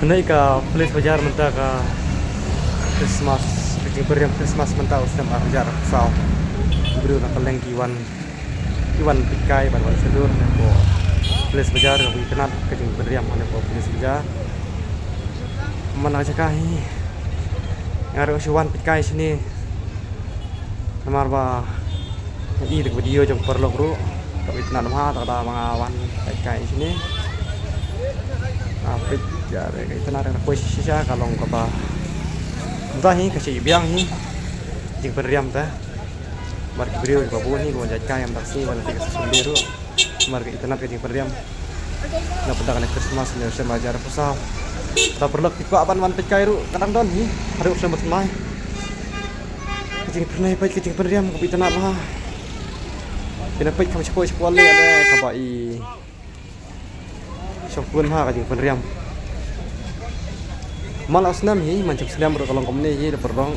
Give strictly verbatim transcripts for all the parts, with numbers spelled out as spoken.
Kane ka Village Bazaar mynta ka Christmas, ka jingpynriam Christmas mynta u snem ar hajar arphew saw. Ki briew na kylleng ki wan, ki wan peitkai bad wan sylur hapoh Village Bazaar, ka itynnad ka jingpynriam hapoh Village Bazaar. Man ka jaka hi nga ruh shu wan peitkai shane. Namar ba i da ka video jong paralok ruh ka itynnad bha, ta ka da ba nga wan kai kai shane. Ah, peit ïa ka itynnad ka poi shisha ka long kaba. Mynta hi ka shi biang hi jingpynriam ta. Bad ki briew kiba bun hi ki wan jait kai mynta ka sngi, wan peit ka session ruh. Namar ka itynnad ka jingpynriam na bynta kane Christmas ne u snem ar hajar arphew saw. Ta paralok ki kwah ban wan peitkai ruh ka dang don hi haduh u snem ba thymmai. Ka jingpynriam, peit ka jingpynriam kaba itynnad bha. Phin ïa peit kham shapoh shapoh lei lei kaba i shongkun bha ka jingpynriam. Man la u snem hi, man snem ruh ka long kumne hi da paralok.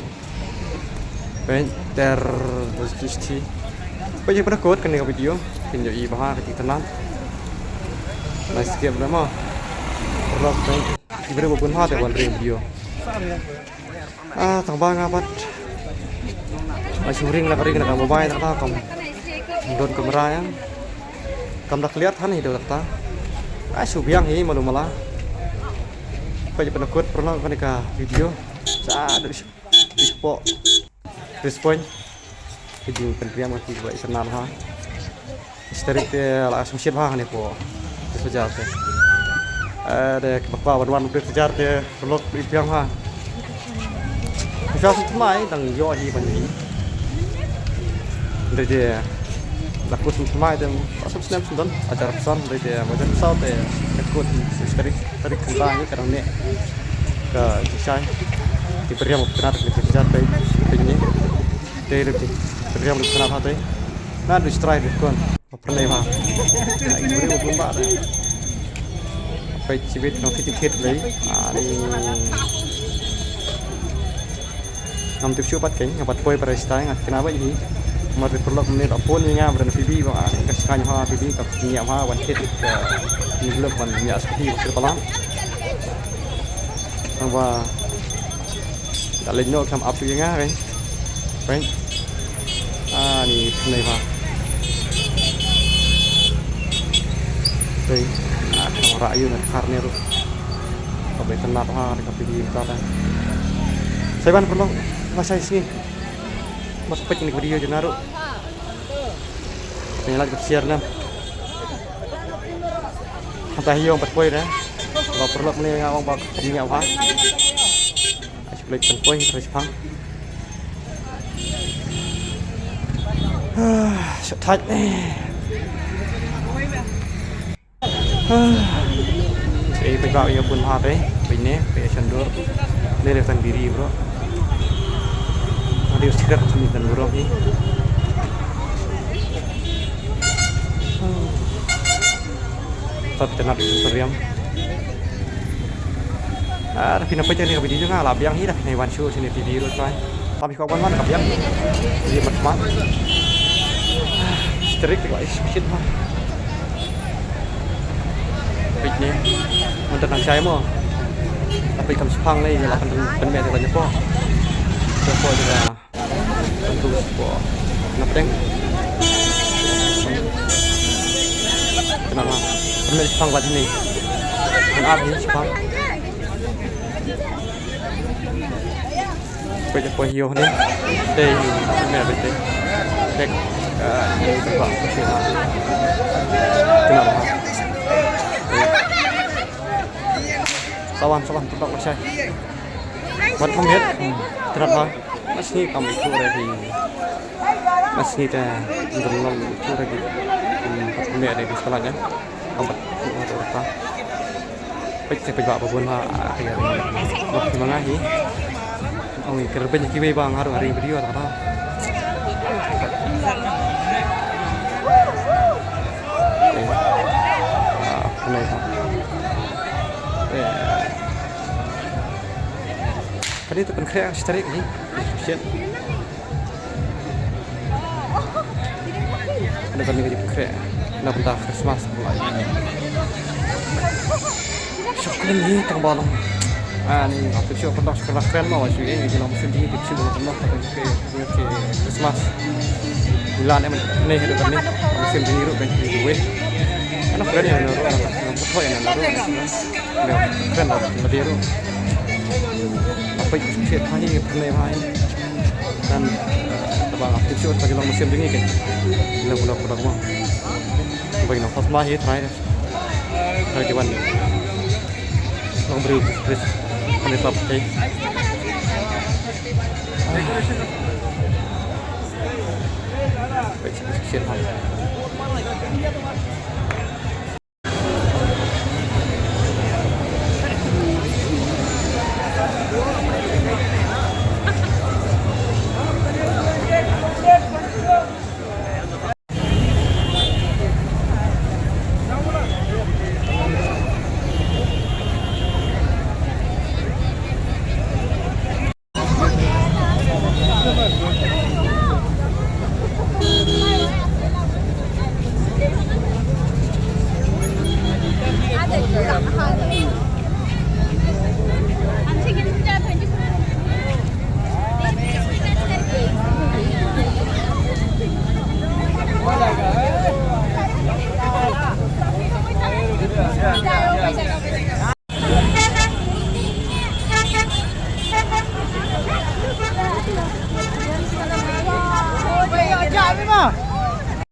Peit ter, ter. Peit ïa paralok kane ka video. Phin ïohi bha ka jingtynnad. Nice game na mo. Paralok peit. Ki briew ba bun bha te wan ring video. Ah, tang ba nga pat. Ai shu ring la ka ring na ka mobile ta ka kam. Don kamera ïa. Kam da clear than hi da ta. Ai shu biang hi malu mala. Peit ïa paralok kane ka video. Sa da shu. Di spot. Di spot. Ki jingpynriam ka kiba itynnad ha. Shi tarik te la sngewsih bha ne po. Di bazaar te. Eh, de kiba kwah ban wan di bazaar te paralok i biang ha. Ki sa sngewthuh mai dang ïoh hi ban ïoh. Dei de la kut sngewthuh mai te. Asap snem sngewdon ajar pesan dei de bazaar saw te. Kut shi tarik, tarik kynta ni ka dang ne. Ka jingshai. Ki pynriam ka kynat ka jingshai peit, peit ni. Te rep ti. Pynriam ka kynat ha te. Na du strai du kon. Pynriam ha. Ai, ki pynriam ka pynba te. Peit shibit nong thit thit lei. Ani. Ngam tip shuh pat keiñ, nga pat poi pat re stai, nga kynmaw beit hi. Mar te paralok mynne da phone ïa nga, ba don phi bi, ba nga ka shngaiñ ha phi bi, ka ngiah ha, wan kit ka ni glop wan ngiah skti ba sir palat. Tang ba da leit noh kham ap ïa nga keiñ. Keiñ. Ah, ni pynlei ba. Keiñ. Ah, kham rah ïa u na khar ne ruh. Ka beit tang nap ha, ka phi bi ta ta. Sai ban paralok, ba sai sngi. Bad peit ïa kane ka video jong nga ruh. Pynlait bad share lem. Hangta hi ong pat poi re. Ba paralok ne nga ong ba ka ngiah ha. Ai shu leit ban poi, ai shu pang. Ah, shu thait ne. Ei, peit ba ïa bun ha te, peit ne, peit shan dur. Ne le tan biri bro. Adi u sigaret sini tan bro ni. Tat tenat pynriam. Ah, phi na peit ïa kane ka video jong nga la biang hi, phi na wan shu sini T V ruh tai. Tam phi kwah ban wan ka biang. Ïa mat mat. Strik guys, shit ma. Peit ne. Mynta nang shai mo. Tapi kam shipang lei, la kan pynmeh te la nyepo. Nyepo te la. Tentu po. Kena pdeng. Kena ma. Pynmeh shipang bad ni. Kena ap ni shipang. Peit ïa poi hio ne. Dei, pynmeh bad dei. Dek. Ah, ni tempat. Kena ma. Sawan, sawan, tempat macam. Wan kham het. Kena ma. Mas ni kam itu re di. Mas ni ta. Dalam itu re di. Hmm, pat pynmeh re di sekolah ya. Kam pat itu re ta. Peit te peit ba ba bun ha, ah, hi. Ba hi ma nga hi. Ong i kyrpad ïa kiwei ba nga ruh ha ring video ta ka. Eh. Ah, pynlei ha. Eh. Kane to pynkhreh shi tarik hi. Shit. Kane kane ka jingpynkhreh na bynta Christmas pula. Shok kane hi tang ba long. Ani, ah, tip shu pynlong shu kren mo, shu ïa, ïa ki long mynsiem jong ngi tip shu pynlong, pynlong, pynlong, pynlong, pynlong Christmas. Ïa la ne, ne, ne, ne, mynsiem jong ngi ruh kan, ïa, ïa, ano kren ïa, na, ruh, na, na, ruh, na, na, ruh, na, kren, na, na, ruh. Apa ïa, shu, shu, pynlong, pynlong, pynlong. Kan, eh, tip shu, pynlong mynsiem jong ngi kan. Pynlong, pynlong, pynlong mo. Pynlong Christmas hi, try. Try to one. Long briew, Chris. Kane pap te. Wait, shit, shit, shit.